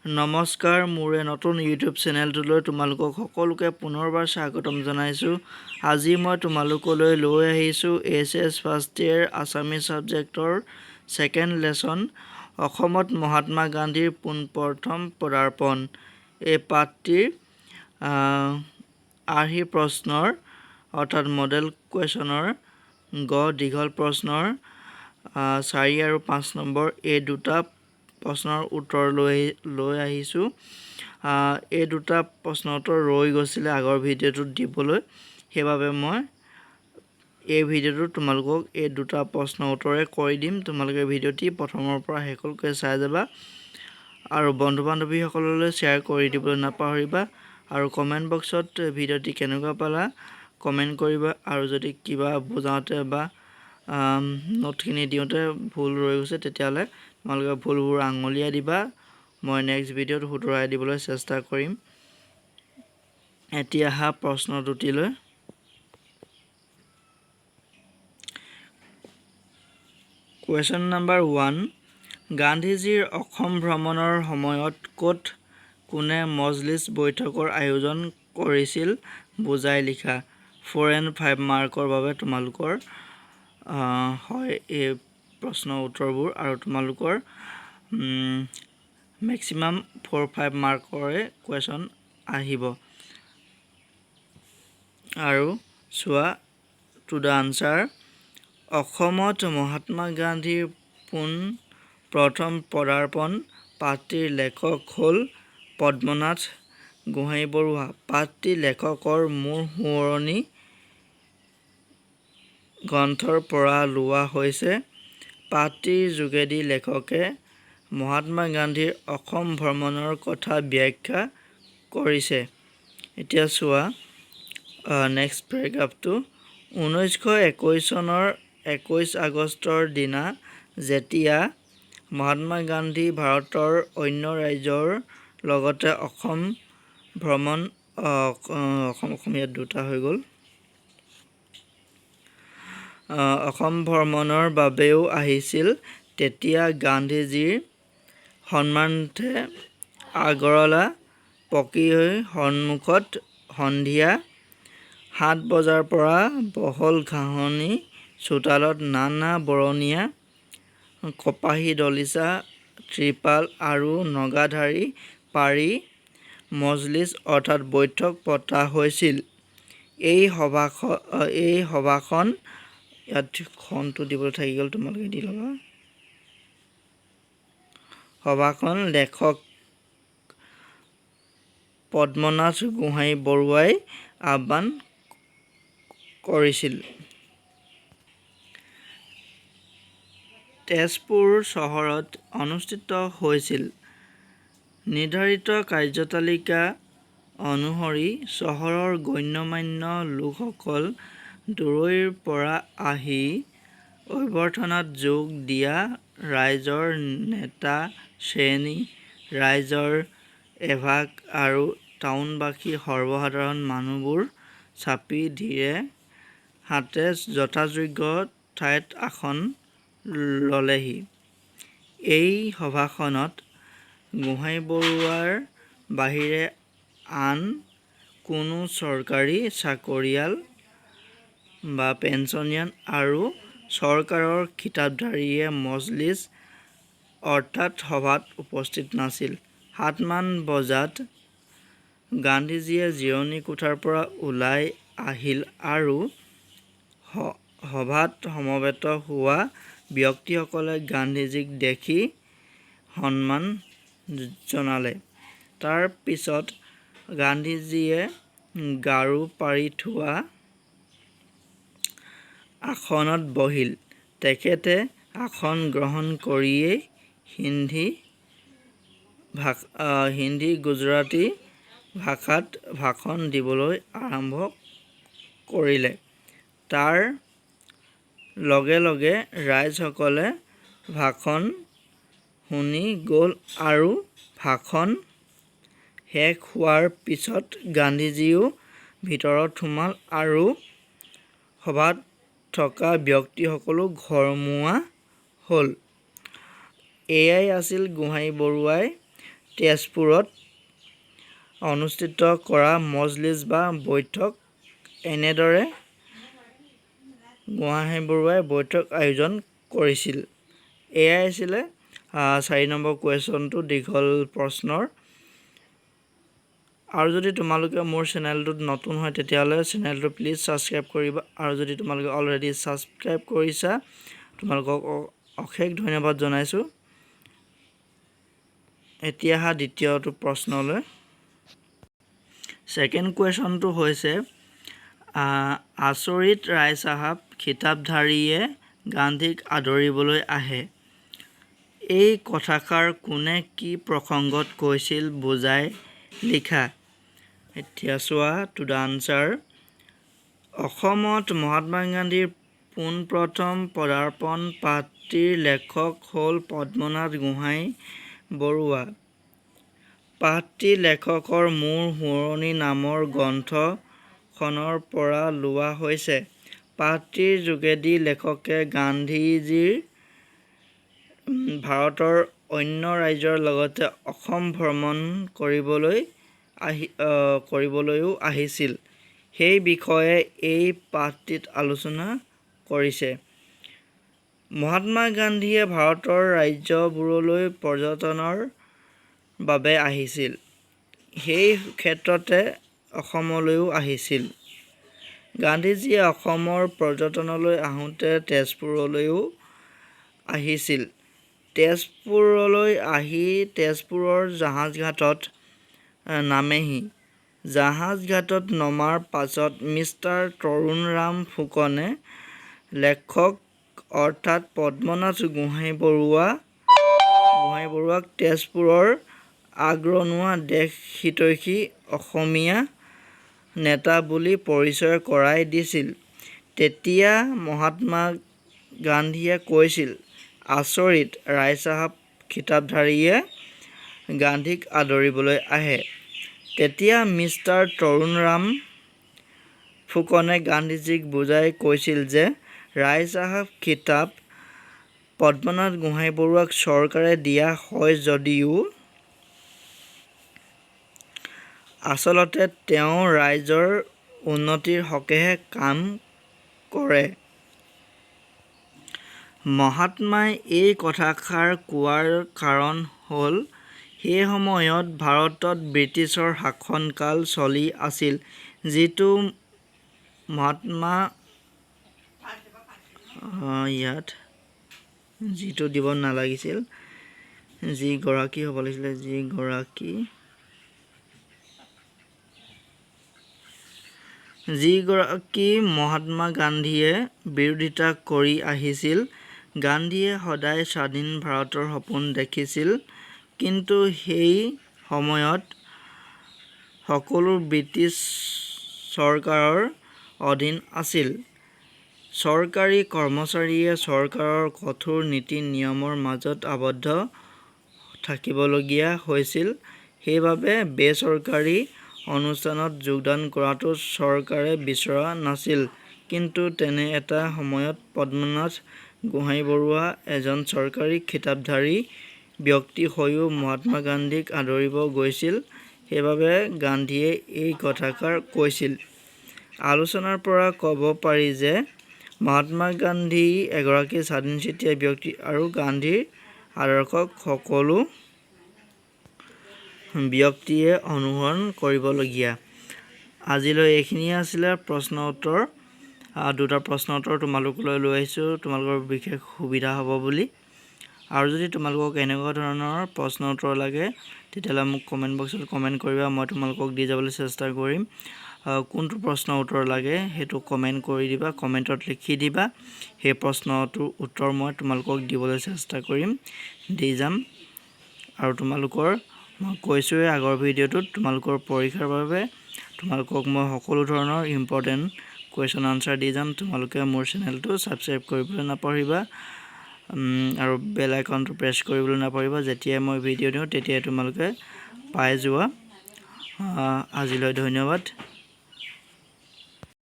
নমস্কাৰ, মোৰ এই নতুন ইউটিউব চেনেলটোলৈ তোমালোকক সকলোকে পুনৰবাৰ স্বাগতম জনাইছোঁ। আজি মই তোমালোকলৈ লৈ আহিছোঁ এইচএছ ফাৰ্ষ্ট ইয়েৰ আছামীজ ছাবজেক্টৰ ছেকেণ্ড লেচন, অসমত মহাত্মা গান্ধীৰ পোনপ্ৰথম পদাৰ্পণ। এই পাঠটিৰ আৰ্হি প্ৰশ্নৰ, অৰ্থাৎ মডেল কুৱেশ্যনৰ গ দীঘল প্ৰশ্নৰ 4 আৰু 5 নম্বৰ এই দুটা প্ৰশ্নৰ উত্তৰ লৈ লৈ আহিছোঁ। এই দুটা প্ৰশ্নৰ উত্তৰ ৰৈ গৈছিলে আগৰ ভিডিঅ'টোত দিবলৈ, সেইবাবে মই এই ভিডিঅ'টোত তোমালোকক এই দুটা প্ৰশ্নৰ উত্তৰে কৰি দিম। তোমালোকে ভিডিঅ'টি প্ৰথমৰ পৰা শেষলৈকে চাই যাবা আৰু বন্ধু বান্ধৱীসকললৈ শ্বেয়াৰ কৰি দিবলৈ নাপাহৰিবা আৰু কমেণ্ট বক্সত ভিডিঅ'টি কেনেকুৱা পালা কমেণ্ট কৰিবা আৰু যদি কিবা বুজাওঁতে বা নোটখিনি দিওঁতে ভুল ৰৈ গৈছে, তেতিয়াহ'লে তোমালোকে ভুলবোৰ আঙুলিয়াই দিবা। মই নেক্সট ভিডিঅ'ত শুধৰাই দিবলৈ চেষ্টা কৰিম। এতিয়া আহা প্ৰশ্ন দুটিলৈ। কুৱেশ্যন নাম্বাৰ 1, গান্ধীজীৰ অসম ভ্ৰমণৰ সময়ত ক'ত কোনে মজলিছ বৈঠকৰ আয়োজন কৰিছিল বুজাই লিখা। 4 এণ্ড 5 মাৰ্কৰ বাবে তোমালোকৰ হয় এই প্ৰশ্নৰ উত্তৰবোৰ আৰু তোমালোকৰ মেক্সিমাম 4 5 মাৰ্কৰে কুৱেশ্যন আহিব। আৰু চোৱা, টু the answer, অসমত মহাত্মা গান্ধীৰ পোন প্ৰথম পদাৰ্পণ পাঠটিৰ লেখক হ'ল পদ্মনাথ গোহাঁই বৰুৱা। পাঠটি লেখকৰ মোৰ সোঁৱৰণী গ্ৰন্থৰ পৰা লোৱা হৈছে। পাঠটিৰ যোগেদি লেখকে মহাত্মা গান্ধীৰ অসম ভ্ৰমণৰ কথা ব্যাখ্যা কৰিছে। এতিয়া চোৱা নেক্সট পেৰাগ্ৰাফটো। 1921 চনৰ 21 আগষ্টৰ দিনা যেতিয়া মহাত্মা গান্ধী ভাৰতৰ অন্য ৰাজ্যৰ লগতে অসম ভ্ৰমণ, অসম অসমীয়াত দুটা হৈ গ'ল, অসম ভ্ৰমণৰ বাবেও আহিছিল, তেতিয়া গান্ধীজীৰ সন্মানাৰ্থে আগৰৱালা পকীৰ সন্মুখত সন্ধিয়া 7 বজাৰ পৰা বহল ঘাঁহনি চোতালত নানা বৰণীয়া কপাহী দলিচা, ত্ৰিপাল আৰু নগাঢাৰি পাৰি মজলিছ অৰ্থাৎ বৈঠক পতা হৈছিল। এই সভাখন, ইয়াত খনটো দিবলৈ থাকি গ'ল, তোমালোকে দি ল'বা। সভাখন লেখক পদ্মনাথ গোহাঁই বৰুৱাই আহ্বান কৰিছিল। তেজপুৰ চহৰত অনুষ্ঠিত হৈছিল। নিৰ্ধাৰিত কাৰ্যতালিকা অনুসৰি চহৰৰ গণ্যমান্য লোকসকল, দূৰৈৰ পৰা আহি অভ্যৰ্থনাত যোগ দিয়া ৰাইজৰ নেতা শ্ৰেণী, ৰাইজৰ এভাগ আৰু টাউনবাসী সৰ্বসাধাৰণ মানুহবোৰ চাপি ধীৰে হাতে যথাযোগ্য ঠাইত আসন ল'লেহি। এই সভাখনত গোহাঁইবৰুৱাৰ বাহিৰে আন কোনো চৰকাৰী চাকৰিয়াল বা পেঞ্চনীয়ান আৰু চৰকাৰৰ খিতাপধাৰীয়ে মজলিছ অৰ্থাৎ সভাত উপস্থিত নাছিল। 7মান বজাত গান্ধীজীয়ে জিৰণি কোঠাৰ পৰা ওলাই আহিল আৰু সভাত সমবেত হোৱা ব্যক্তিসকলে গান্ধীজীক দেখি সন্মান জনালে। তাৰ পিছত গান্ধীজীয়ে গাৰু পাৰি থোৱা আসনত বহিল। তেখেতে আসন গ্ৰহণ কৰিয়েই হিন্দী গুজৰাটী ভাষাত ভাষণ দিবলৈ আৰম্ভ কৰিলে। তাৰ লগে লগে ৰাইজসকলে ভাষণ শুনি গ'ল আৰু ভাষণ শেষ হোৱাৰ পিছত গান্ধীজীও ভিতৰত সোমাল আৰু সভাত থকা ব্যক্তিসকলো ঘৰমুৱা হ'ল। এয়াই আছিল গোহাঁই বৰুৱাই তেজপুৰত অনুষ্ঠিত কৰা মজলিছ বা বৈঠক। এনেদৰে গোহাঁই বৰুৱাই বৈঠক আয়োজন কৰিছিল। এয়াই আছিলে 4 নম্বৰ কুৱেশ্যনটো দীঘল প্ৰশ্নৰ। আৰু যদি তোমালোকে মোৰ চেনেলটোত নতুন হয়, তেতিয়াহ'লে চেনেলটো প্লিজ ছাবস্ক্ৰাইব কৰিবা। আৰু যদি তোমালোকে অলৰেডি ছাবস্ক্ৰাইব কৰিছা, তোমালোকক অশেষ ধন্যবাদ জনাইছোঁ। এতিয়া আহা দ্বিতীয়টো প্ৰশ্নলৈ। ছেকেণ্ড কুৱেশ্যনটো হৈছে, "আচৰিত ৰায় চাহাব খিতাপধাৰীয়ে গান্ধীক আদৰিবলৈ আহে", এই কথাষাৰ কোনে কি প্ৰসংগত কৈছিল বুজাই লিখা। এতিয়া চোৱা, টু the answer. অসমত মহাত্মা গান্ধীৰ পোনপ্ৰথম পদাৰ্পণ পাঠটিৰ লেখক হ'ল পদ্মনাথ গোহাঁই বৰুৱা। পাঠটি লেখকৰ মোৰ সোঁৱৰণি নামৰ গ্ৰন্থখনৰ পৰা লোৱা হৈছে। পাঠটিৰ যোগেদি লেখকে গান্ধীজীৰ ভাৰতৰ অন্য ৰাজ্যৰ লগতে অসম ভ্ৰমণ কৰিবলৈও আহিছিল, সেই বিষয়ে এই পাঠটিত আলোচনা কৰিছে। মহাত্মা গান্ধীয়ে ভাৰতৰ ৰাজ্যবোৰলৈ পৰ্যটনৰ বাবে আহিছিল। সেই ক্ষেত্ৰতে অসমলৈও আহিছিল। গান্ধীজীয়ে অসমৰ পৰ্যটনলৈ আহোঁতে তেজপুৰলৈও আহিছিল। তেজপুৰলৈ আহি তেজপুৰৰ জাহাজঘাটত নামেহি। জাহাজঘাটত নমাৰ পাছত মিষ্টাৰ তৰুণৰাম ফুকনে লেখক অৰ্থাৎ পদ্মনাথ গোহাঁই বৰুৱাক তেজপুৰৰ আগৰণুৱা দেশহিতৈষী অসমীয়া নেতা বুলি পৰিচয় কৰাই দিছিল। তেতিয়া মহাত্মা গান্ধীয়ে কৈছিল, "আচৰিত ৰায়চাহাব খিতাপধাৰীয়ে গান্ধীক আদৰিবলৈ আহে।" তেতিয়া মিষ্টাৰ তৰুণৰাম ফুকনে গান্ধীজীক বুজাই কৈছিল যে ৰায়চাহাব খিতাপ পদ্মনাথ গোহাঁই বৰুৱাক চৰকাৰে দিয়া হয় যদিও আচলতে তেওঁ ৰাইজৰ উন্নতিৰ হকেহে কাম কৰে। মহাত্মাই এই কথাষাৰ কোৱাৰ কাৰণ হ'ল সেই সময়ত ভাৰতত ব্ৰিটিছৰ শাসনকাল চলি আছিল, যিটো মহাত্মা ইয়াত যিটো দিব নালাগিছিল, যি গৰাকী হ'ব লাগিছিলে, যিগৰাকী মহাত্মা গান্ধীয়ে বিৰোধিতা কৰি আহিছিল। গান্ধীয়ে সদায় স্বাধীন ভাৰতৰ সপোন দেখিছিল। কিন্তু সেই সময়ত সকলো ব্ৰিটিছ চৰকাৰৰ অধীন আছিল। চৰকাৰী কৰ্মচাৰীয়ে চৰকাৰৰ কঠোৰ নীতি নিয়মৰ মাজত আবদ্ধ থাকিবলগীয়া হৈছিল। সেইবাবে বেচৰকাৰী অনুষ্ঠানত যোগদান কৰাটো চৰকাৰে বিচৰা নাছিল। কিন্তু তেনে এটা সময়ত পদ্মনাথ গোহাঞিবৰুৱা এজন চৰকাৰী খিতাপধাৰী ব্যক্তি হৈও মহাত্মা গান্ধীক আদৰিব গৈছিল, সেইবাবে গান্ধীয়ে এই কথাষাৰ কৈছিল। আলোচনাৰ পৰা ক'ব পাৰি যে মহাত্মা গান্ধী এগৰাকী স্বাধীনচিতীয়া ব্যক্তি আৰু গান্ধীৰ আদৰ্শক সকলো ব্যক্তিয়ে অনুসৰণ কৰিবলগীয়া। আজিলৈ এইখিনিয়ে আছিলে প্ৰশ্ন উত্তৰ। দুটা প্ৰশ্ন উত্তৰ তোমালোকলৈ লৈ আহিছোঁ, তোমালোকৰ বিশেষ সুবিধা হ'ব বুলি। আৰু যদি তোমালোকক এনেকুৱা ধৰণৰ প্ৰশ্ন উত্তৰ লাগে, তেতিয়াহ'লে মোক কমেণ্ট বক্সত কমেণ্ট কৰিবা। মই তোমালোকক দি যাবলৈ চেষ্টা কৰিম। কোনটো প্ৰশ্ন উত্তৰ লাগে সেইটো কমেণ্ট কৰি দিবা, কমেণ্টত লিখি দিবা। সেই প্ৰশ্নটোৰ উত্তৰ মই তোমালোকক দিবলৈ চেষ্টা কৰিম, দি যাম। আৰু তোমালোকৰ মই কৈছোঁৱেই আগৰ ভিডিঅ'টোত, তোমালোকৰ পৰীক্ষাৰ বাবে তোমালোকক মই সকলো ধৰণৰ ইম্পৰ্টেণ্ট কুৱেশ্যন আনচাৰ দি যাম। তোমালোকে মোৰ চেনেলটো ছাবস্ক্ৰাইব কৰিবলৈ নাপাহৰিবা আৰু বেল আইকনটো প্ৰেছ কৰিবলৈ নাপাহৰিবা। যেতিয়াই মই ভিডিঅ' দিওঁ, তেতিয়াই তোমালোকে পাই যোৱা। আজিলৈ ধন্যবাদ।